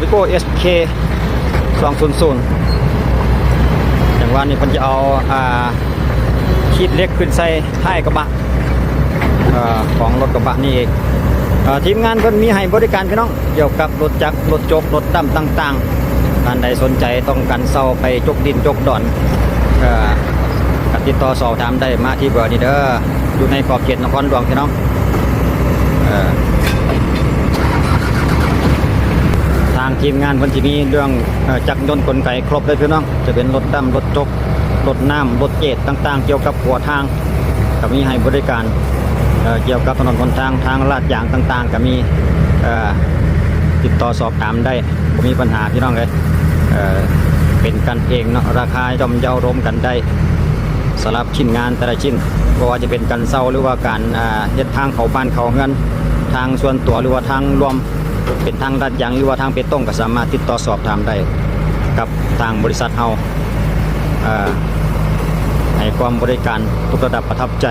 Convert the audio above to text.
Vigo S K ສອງສູນສູນ ຈັ່ງຫວະນີ້ເພິ່ນຈະເອົາ ອ່າ ຂີດເຫຼັກຂຶ້ນໃສ່ທ້າຍກະບະ ເອີ ຂອງລົດກະບະນີ້ເອງ. ເອີ ທີມງານເພິ່ນມີໃຫ້ບໍລິການພີ່ນ້ອງ ກ່ຽວກັບລົດຈັກ ລົດຈົກ ລົດດຳຕ່າງໆ. ທ່ານໃດສົນໃຈຕ້ອງການເຊົ່າໄປຈົກດິນຈົກດອນ ເອີ ກະຕິດຕໍ່ສອບຖາມໄດ້ມາທີ່ເບີນີ້ເດີ ຢູ່ໃນຂອບເຂດນະຄອນຫຼວງພີ່ນ້ອງ. ເອີ ທາງທີມງານເພິ່ນຊິມີເລື່ອງ ເອີ ຈັກຍົນກົນໄກຄົບເລີຍພີ່ນ້ອງ ຈະເປັນລົດດຳ ລົດຈົກ ລົດນ້ຳ ລົດເຈດຕ່າງໆ ກ່ຽວກັບຂົວທາງ ກະມີໃຫ້ບໍລິການ ເອີ ກ່ຽວກັບຖະໜົນຫົນທາງ ທາງລາດຢາງຕ່າງໆ ກະມີ ເອີ ຕິດຕໍ່ສອບຖາມໄດ້ ບໍ່ມີບັນຫາພີ່ນ້ອງເອີຍ. ເອີ ເປັນກັນເອງເນາະ ລາຄາຍ່ອມເຍົາລົມກັນໄດ້ ສຳລັບຊິ້ນງານແຕ່ລະຊິ້ນ ບໍ່ວ່າຈະເປັນການເຊົ່າ ຫຼືວ່າການ ອ່າ ເຮັດທາງເຂົ້າບ້ານເຂົ້າເຮືອນ ທາງສ່ວນຕົວ ຫຼືວ່າທາງລວມ ເປັນທາງລາດຢາງ ຫຼືວ່າທາງເບຕົງ ກະສາມາດຕິດຕໍ່ສອບຖາມໄດ້ກັບທາງບໍລິສັດເຮົາ. ເອີ ໃຫ້ຄວາມບໍລິການທຸກລະດັບປະທັບໃຈ